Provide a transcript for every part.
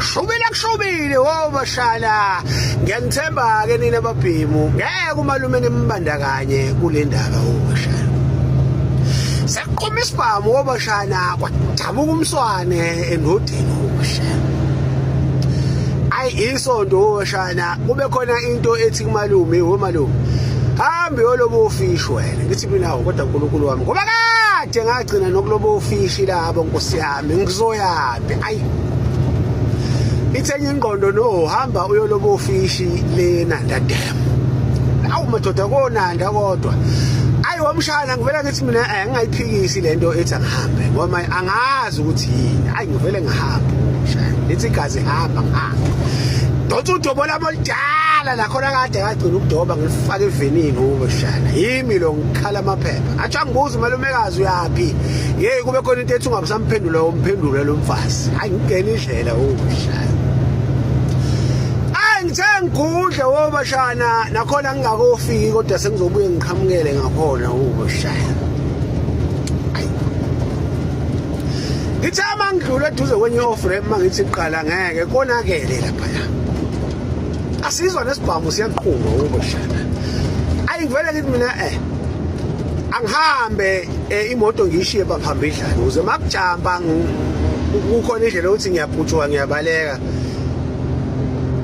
Shubile kushubile wobashana. Ngiyanithemba ke nina babhimu. Ngeke umalume nimbandakanye kule ndaba wobashana. Sekuqhuma isibhamu wobashana kwadabuka umswane endodeni wobashana. Ayi isonto wobashana kube khona into ethi kumalume womalume. Hambe yolobo ofishi wena. Ngithi mina kodwa uNkulunkulu wami ngoba kade ngagcina nokuloba ofishi labo nkosi yami ngizoyaphi ayi ithenye ingqondo no hamba uyoloba ofishi le Nanda Dam. Awu madoda konanda kodwa ayi wamshana ngivela ngithi mina eh, ngingayiphikisi lento ethi angihambe ngoba angazi ukuthi yini. Ayi ngivele ngihambe umshana lithi igazi hamba ngihambe donsa udobo lami oludala nakhona kade ngagcina ukudoba ngilifake evenini umshana yimi lo ngikhala amaphepha. Athi angibuza umalumekazi uyaphi. Hey kube khona into ethi ungabusamphendula umphendula lo mfazi. Hayi ngingena indlela umshana Hayi ngithe ngigudle wobashana nakhona ngingakofiki kodwa sengizobuye ngiqhamukele ngakhona wobashana. Ayi. Ngithe uma ngidlula eduze kwenye off ramp mangithi qala ngeke konakele lapha. Asizwa nesibhamu siyaqhuma wobashana. Ayi ngivele ngithi mina eh angihambe eh, imoto ngiyishiye baphambidlana ukuze makujampa kukhona indlela yokuthi ngiyaphuthuma ngiyabaleka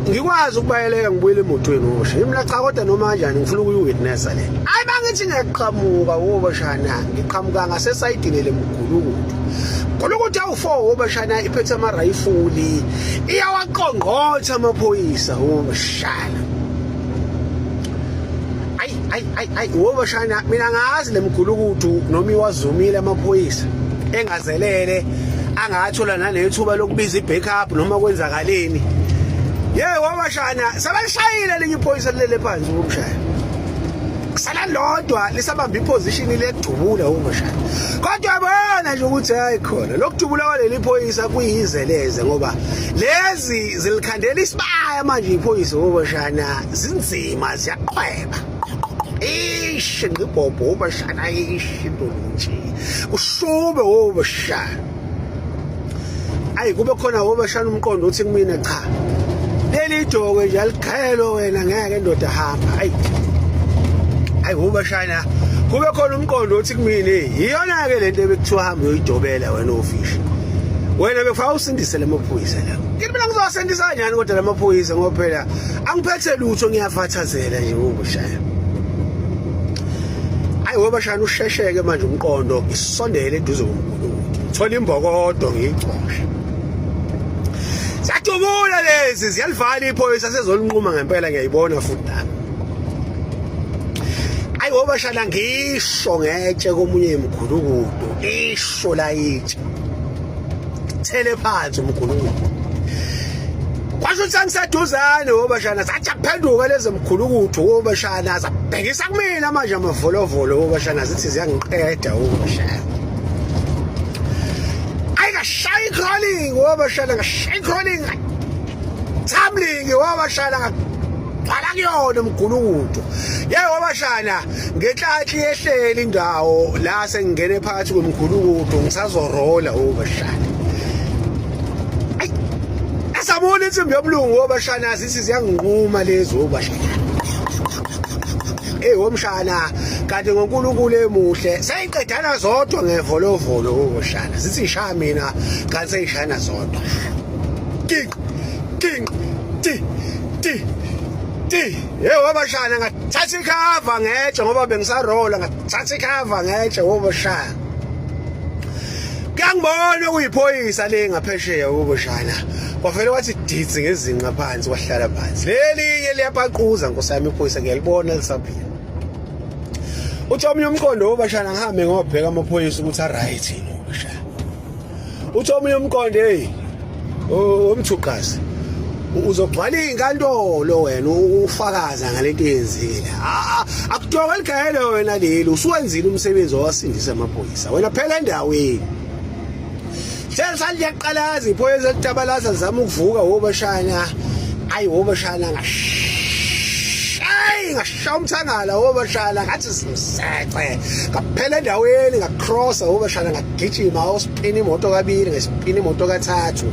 ngikwazi ukubaleka ngibuyele emotweni wosha yimi cha kodwa noma kanjani ngifuna ukuyi-witnessa le hayi bangithi ngiyaqhamuka wobashana ngiqhamuka ngasesayidini lemgulukudu gulukudu awu-four wobashana iphethe amarayifuli iyawaqongqotha amaphoyisa wobashana. Ayi ayi ayi ayi wobashana mina ngazi lemgulukudu noma iwazumile amaphoyisa engazelele angathola nanethuba lokubiza i-backup noma kwenzakaleni. Ye wobashana sebalishayile elinye iphoyisa lilele phansi ukumshaya. Kusala lodwa lisabamba iposition lekudubula wobashana. Kodwa bona nje ukuthi hayi khona lokudubula kwaleli phoyisa kuyizeleze ngoba lezi zilikhandela isibaya manje iphoyisa wobashana zinzima ziyaqhweba ish ngibhobho ubashana ish intolunje ushube wobashana ayi kube khona wobashana umqondo uthi kumina cha leli joko nje alikhelo wena ngeke ndoda hamba ayi ayi wobashana kube khona umqondo uthi kumina iyona ke lento ebekuthiwa hamba uyoyidobela wena ofishi wena bekufanele usindise lamaphoyisa la ngithi mina ngizowasindisa kanjani kodwa lamaphoyisa ngoba phela angiphethe lutho ngiyafathazela nje ukushaya. Ayi ngoba shana ushesheke manje umqondo ngisondele eduze komgulukudu ngithola imbokodo ngiyicoshe. Ziyadubula lezi ziyalivala iphoyisa sezolinquma ngempela ngiyayibona futhi nami. Ayi ngoba shana ngisho ngetshe komunye imgulukudu isho la itshe. Thele phansi umgulukudu. Kwasho ukuthi angiseduzane wobashana sathi akuphenduka lezi mkhulukuthu wobashana zabhekisa kumina manje amavolovolo wobashana zithi ziyangiqeda wobashana. Ayi ngashaya i-crawling wobashana ngashaya i-crawling tumbling wobashana ngagcwala kuyona umgulukudu. Ye wobashana ngenhlanhla yehleli indawo la sengingene phakathi kwemgulukudu ngisazorola wobashana. Asabona insimbi yomlungu wobashana zithi ziyanginquma lezi wobashana. Hey womshana kanti ngoNkulunkulu emuhle seyiqedana zodwa ngevolovolo woshana zithi ishaya mina kanti seyishayana zodwa. King king ti ti ti hey wobashana ngathatha ikhava ngetshe ngoba bengisarola ngathatha ikhava ngetshe wobashana. Kuyangibona okuyiphoyisa le ngaphesheya ukuboshana. Kwavele wathi dithi ngezinqa phansi wahlala phansi. Lelinye liyapaquza nkosi yami iphoyisa ngiyalibona lisaphila. Uthi omunye umqondo wobashana ngihambe ngobheka amaphoyisa ukuthi a right yini ubashana. Uthi omunye umqondo hey umthuqazi uzogcwala inkantolo wena ufakaza ngalento eyenzile. Akuthiwa weligayele wena leli usuwenzile umsebenzi owasindisa amaphoyisa wena phela endaweni. Sesaliyaqalaza iphoyisa litabalaza lizama ukuvuka wobashana ayi wobashana ngashayi ngashaya umthangala wobashana ngathi simsece ngaphela endaweni ngacrossa wobashana ngagijima awuspina imoto kabili ngesipina imoto kathathu.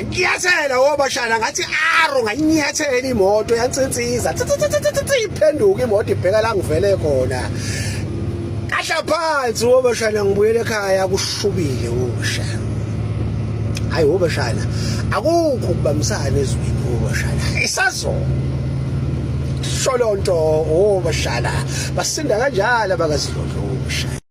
Ngiyathela wobashana ngathi aro ngayinyathela imoto yansinsiza iphenduka imoto ibheka la ngivele khona. Kahla phansi wobashana ngibuyele ekhaya kushubile wobashana. Hayi wobashana akukho ukubambisana ezweni wobashana. Isazo. Sholonto wobashana basinda kanjalo abakazilondlo wobashana.